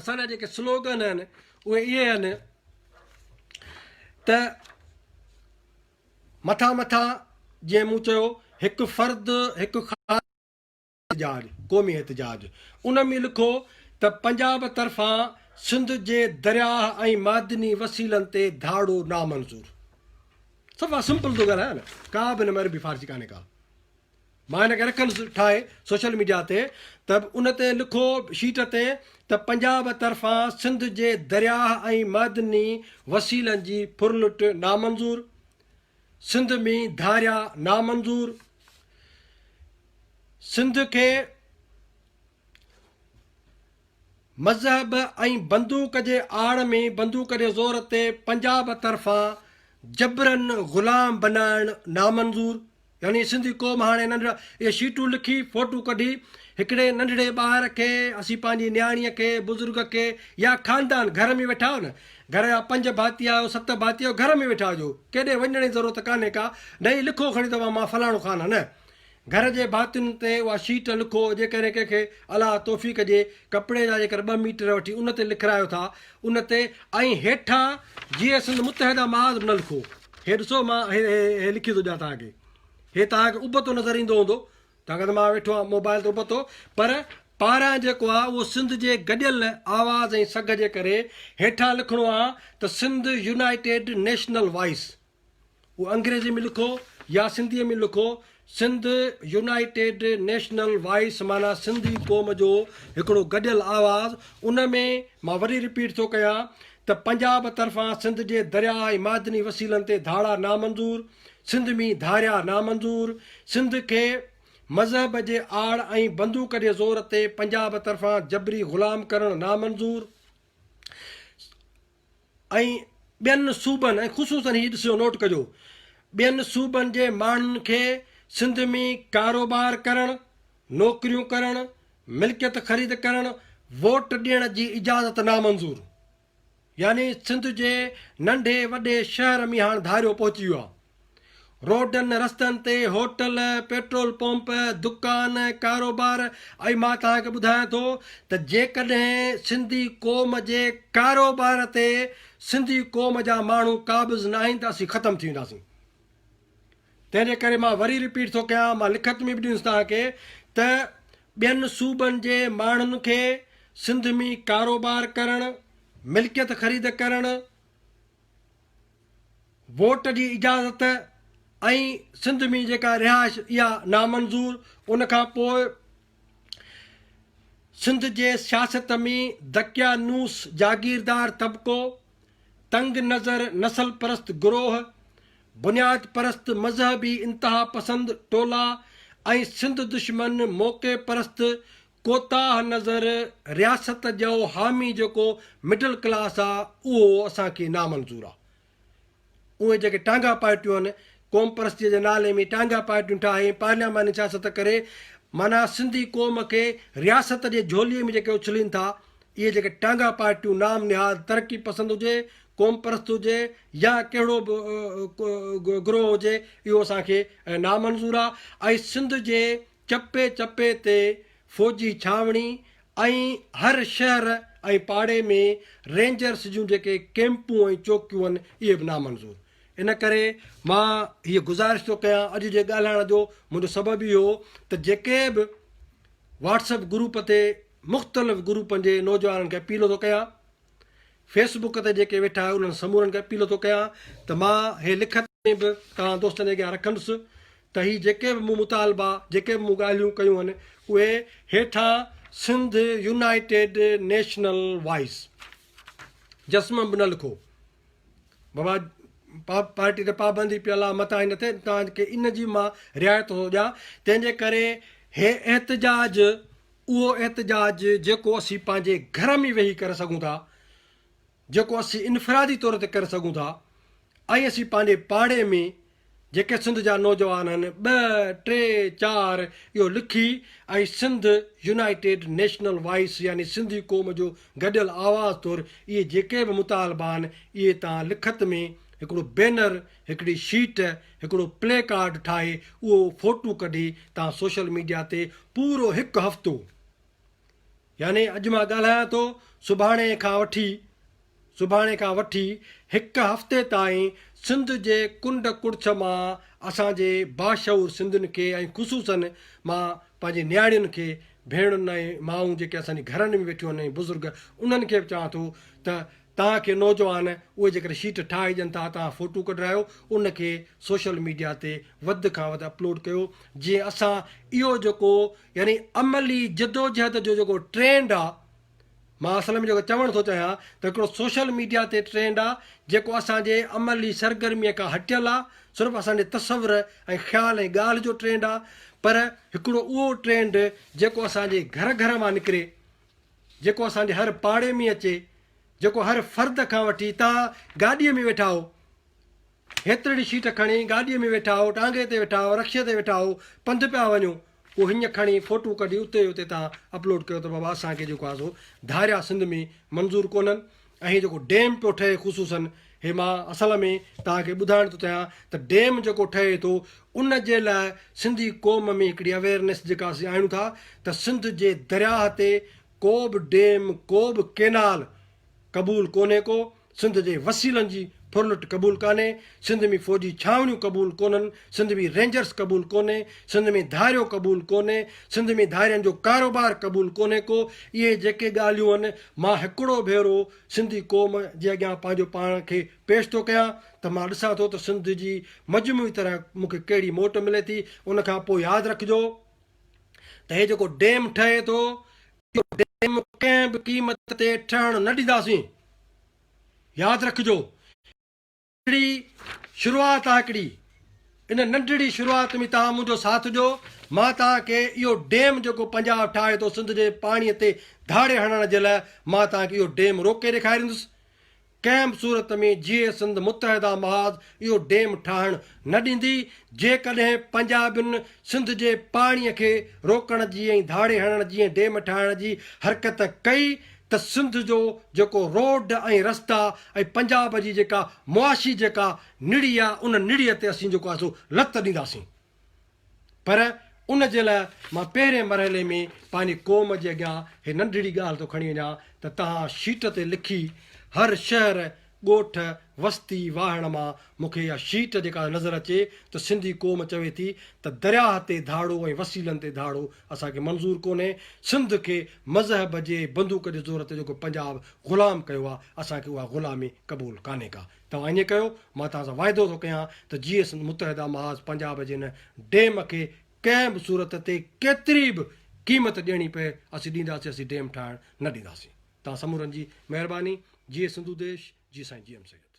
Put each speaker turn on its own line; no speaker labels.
اسان جا جيڪي سلوگن آهن اهي اهي آهن ته مٿان مٿان جيئن مون چيو هڪ فرد هڪ احتجاج، قومي احتجاج، ان ۾ لکو ته پنجاب طرفان سنڌ جي درياهه ۽ معدني وسيلن تي ڌاڙو نامنظور. صفا سمپل ٿو ڳالهايان نه، ڪا به هن ۾ عربي فارسي ڪانهي ڪا. مان هن کي رکندس ٺاهي سوشل ميڊيا تي ته ان تي لکو شيٽ تي ته پنجاب طرفان سنڌ جي درياهه ۽ معدني وسيلن جي ڦرلٽ نامنظور، سنڌ ۾ ڌاريا نامنظور، سنڌ کي مذهب ۽ بندوق جي آڙ ۾ بندوق جي زور تي پنجاب طرفان جبرن غلام بنائڻ نامنظور يعني سنڌي قوم هاڻي ننڍڙا اهي شيٽون لکي فوٽو ڪڍي هڪڙي ننڍڙي ٻار کي اسين پنهنجي نياڻيء کي بزرگ کي يا خاندان گهر ۾ ويٺا آهيو نه گهر جا پنج ڀاتي آهيو ست ڀاتي آهيو گهر ۾ ويٺا هجو ڪيڏي وڃڻ جي ضرورت ڪانهي ڪا نه ئي لکو کڻي ته مان فلاڻو خان آهيان نه گهر جي ڀاتين تي اها شيٽ لکو، جيڪڏهن ڪنهن کي الله توفيق ڏئي، ڪپڙي جا جيڪر ٻه ميٽر وٺي ان تي لکرايو ٿا، ان تي ۽ هيٺان جيئي سنڌ متحده محاذ به نه لکو. هي ڏسو مان هي هي لکي ٿو ڏيان توهان کي. هي توهان کي ابتو نظر ايندو هوندو، توهان کي ته مان ويٺو آهيان موبائل تي ابتو، پر پاران جيڪو آهي اهو سنڌ جي گڏيل آواز ۽ سگهه جي ڪري هيٺان لکڻو آهي ته سنڌ يونائيٽيڊ نيشنل وائس. اهو انگريزي ۾ لکو يا سنڌيء ۾ لکو، سنڌ يونائيٽيڊ نيشنل وائس معنيٰ سنڌي قوم جو هڪڙو گڏيل آواز، ان ۾ مان وري رپيٽ ٿو ڪيان ته پنجاب طرفان سنڌ جي درياهه ۽ معدني وسيلن تي ڌاڙا نامنظور، سنڌ ۾ ڌاريا نامنظور، سنڌ کي مذهب جي آڙ ۽ بندوق جي زور تي پنجاب طرفان جبري غلام ڪرڻ نامنظور. ۽ ٻين صوبن ۽ خصوصن هي ڏسجو نوٽ ڪجو ٻين صوبن جي ماڻهن کي سنڌ ۾ ڪاروبار ڪرڻ، نوڪريون ڪرڻ، ملڪيت خريد ڪرڻ، ووٽ ڏيڻ جي اجازت نامنظور. يعني سنڌ جي ننڍي وڏي شهر ۾ هاڻ ڌاريو پهچي ويو آهي. روڊن رستن تي هوٽل، پيٽرول پمپ، دڪان، ڪاروبار ۽ مان توهان کي ٻڌايان ٿو ته جيڪڏهن سنڌي قوم جي ڪاروبار تي سنڌي قوم جا ماڻهو قابض ناهن ته اسين ختم ٿي وينداسين. تنهن جي ڪري مان وري رپيٽ ٿو ڪيان مان لکت ۾ به ڏيندس توهان کي ته ٻين صوبن جي ماڻهن کي سنڌ ۾ ڪاروبار ڪرڻ، ملڪيت خريد ڪرڻ، ووٽ جي اجازت ۽ سنڌ ۾ جيڪا رهائش اها نامنظور ان کان پوء سنڌ جي سياست ۾ دقيانوس جاگيردار طبقو، تنگ نظر نسل پرست گروهه، بنياد پرست مذهبي انتها پسند ٽولا ۽ سنڌ دشمن موقعي پرست ڪوتاهه نظر رياست جو حامي جيڪو مڊل ڪلاس آ اهو اسان کي نامنظور آ. اهي جيڪي ٽانگا پارٽيون آهن قومپرستي جي نالي ۾ ٽانگا پارٽيون ٺاهي ۽ پارلياماني سياست ڪري معنيٰ سنڌي قوم کي رياست جي جهولي ۾ جيڪي اڇلين ٿا اهي جيڪي ٽانگا پارٽيون نام نهاد ترقي پسند هجي قومپرست هجي يا ڪهڙو به گروهه هجي اهو اسان کي نامنظور آ ۽ سنڌ جي چپي چپي تي فوجي ڇانوڻي ۽ هر شهر ۽ پاڙي ۾ رينجرس جون جيڪي ڪيمپون ۽ چوڪيون آهن اهي به نامنظور. ان ڪري مان هيء گذارش ٿو ڪيان اڄ جي ڳالهائڻ جو منهنجو سبب اهو هو ته جيڪي به واٽس اپ گروپ تي مختلف گروپن جي نوجوانن کي اپيل ٿو ڪيان فيس بڪ تي جيڪي ويٺا آهيو انهن سمورن کي اپيل ٿو ڪيان ته مان هي لکت ۾ به توهان دوستن جي اڳيان رکندس ته هي جيڪي به مون مطالبا جيڪي به مون ڳالهيون ڪيون آهن اهي هيٺان سنڌ يونائيٽيڊ نيشنل وائيس جسمم به نه لکو بابا پارٽي تي پابندي پيل آهي متان هي نه ٿئي توهان کي ان جي مان رعايت ٿو ڏيان تنهن جي ڪري هي احتجاج اهو احتجاج جيڪو اسين پنهنجي گهر ۾ ويهي ڪري سگهون ٿا، جيڪو اسين انفرادي طور تي ڪري سگهون ٿا ۽ اسين پنهنجي پاڙي ۾ جيڪي سنڌ جا نوجوان آهن ٻه، ٽي، چار اهو لکي ۽ سنڌ يونائيٽيڊ نيشنل وائيس يعني سنڌي قوم جو گڏيل آواز طور اهي جيڪي به مطالبا آهن اهي توهان لکت ۾ هڪڙو بينر، هڪڙي شيٽ، هڪڙو پلي ڪارڊ ٺاهي اهو فوٽو ڪڍي توهان سوشل ميڊيا تي پورو هڪ هفتو. يعني اڄ مان ڳالهايان ٿو سڀاڻي کان وٺي سڀاڻي کان وٺي هڪ هفتي تائين سنڌ جي ڪنڊ ڪڙڇ مان اسان جي باشعور سنڌين کي ۽ خصوصن مان پنهنجي نياڻين کي ڀيڻن ۽ مائون جيڪي اسان جي گهرن ۾ ويٺيون آهن ۽ بزرگ انهن کي به چوان ٿو ته توهان کي نوجوان اهي جيڪڏهن شيٽ ٺاهي ڏين ٿا توهان فوٽو ڪڍرايو ان کي سوشل ميڊيا تي وڌ کان وڌ اپلوڊ ڪيو جيئن اسان اهو جيڪو يعني عملي جدوجهد جو جيڪو ٽرينڊ آ مان اصل ۾ جيڪو چوڻ ٿو چاهيان ته هڪڙو سوشل ميڊيا تي ٽرينڊ آ جيڪو اسان جي عملي سرگرميء کان هٽيل آ صرف اسان جي تصور ۽ خيال ۽ ڳالهه جو ٽرينڊ آ پر هڪڙو اهو ٽرينڊ جيڪو اسان جي گهر گهر مان نڪري جيڪو اسان جي هر پاڙي ۾ اچي جيڪو هر فرد کان وٺي تان گاڏيء ۾ ويٺا آهو هيترڙي شيٽ کڻي گاڏيء ۾ ويٺا آهو، ٽانگي تي ويٺا آهو، رڪشي تي ويٺا آهو، پنڌ پيا وڃو، اهو هيئن کڻي فوٽو ڪڍي اتي ئي اتي تان اپلوڊ ڪيو ته بابا اسان کي جيڪو آهي سو ڌاريا سنڌ ۾ منظور ڪونهن ۽ هي جيڪو ڊيم پيو ٺهي خصوصن هي مان اصل ۾ توهان کي ٻڌائڻ ٿو چاهيان ته ڊيم جيڪو ٺهي ٿو ان جي لاء سنڌي قوم ۾ هڪڙي اويئرنيس جيڪا اسين آڻيون ٿا ته سنڌ جي درياهه تي ڪو به ڊيم ڪو به ڪينال قبول ڪونهي ڪو، سنڌ جي وسيلن جي ڦرلٽ قبول ڪانهي، سنڌ ۾ فوجي ڇانوڻيون قبول ڪونهن، سنڌ ۾ رينجرس قبول ڪونهي، سنڌ ۾ ڌاريو قبول ڪونهي، سنڌ ۾ ڌارين جو ڪاروبار قبول ڪونهي ڪو، اهي جيڪي ڳالهيون هن مان هڪڙو ڀيرو سنڌي قوم جي اڳيان پنهنجو پاڻ کي پيش ٿو ڪيان ته مان ڏسان ٿو ته سنڌ جي مجموعي طرح مون کي ڪهڙي موٽ ملي ٿي، ان کان پوء ياد رکجو ته هي جيڪو ڊيم ٺهي ٿو اهو ڊيم ڪنهن به قيمت تي ٺهڻ نه ڏينداسين. ياد رکجو ننڍڙي شروعات آهي هڪڙي ان ننڍڙي شروعات ۾ توهان منهنجو ساٿ ڏيو مان توهان کي اهو ڊيم جيڪو پنجاب ٺاهي ٿو سنڌ جي پاڻي تي ڌاڙي هڻڻ جي لاء مان توهان کي اهو ڊيم روڪي ڏيکاريندس ڪنهن به صورت ۾ جيئي سنڌ متحده محاذ اهو ڊيم ٺاهڻ نه ڏيندي، جيڪڏهن پنجابين سنڌ جي پاڻي کي روڪڻ جي ۽ ڌاڙي هڻڻ جي ۽ ڊيم ٺاهڻ جي حرڪت ڪئي ته سنڌ جو جيڪو روڊ ۽ رستا ۽ پنجاب جي جيڪا معاشي جيڪا نڙي آ ان نڙي تي اسين جيڪو آ سو لت ڏينداسين. پر ان جي لاء مان پهرين مرحلي ۾ پنهنجي قوم جي اڳيان هي ننڍڙي ڳالهه ٿو کڻي وڃان ته توهان شيٽ تي لکي هر شهر، ڳوٺ، وستي، واهڻ مان مون کي اها شيٽ جيڪا نظر اچي ته سنڌي قوم چوي ٿي ته درياهه تي ڌاڙو ۽ وسيلن تي ڌاڙو اسان کي منظور ڪونهي، سنڌ کي مذهب جي بندوق جي زور تي جيڪو پنجاب غلام ڪيو آهي اسان کي اها غلامي قبول ڪانهي ڪا. توهان ائين ڪيو، مان توهان سان واعدو ٿو ڪيان ته جيئي سنڌ متحده محاذ پنجاب جي ان ڊيم کي ڪنهن به صورت تي ڪيتري به قيمت ڏيڻي پئي اسين ڏينداسين اسين ڊيم ٺاهڻ نه ڏينداسين. توهان سمورن جي مهرباني. جيئي سنڌو ديش، جيئي سائين جي ايم سيد.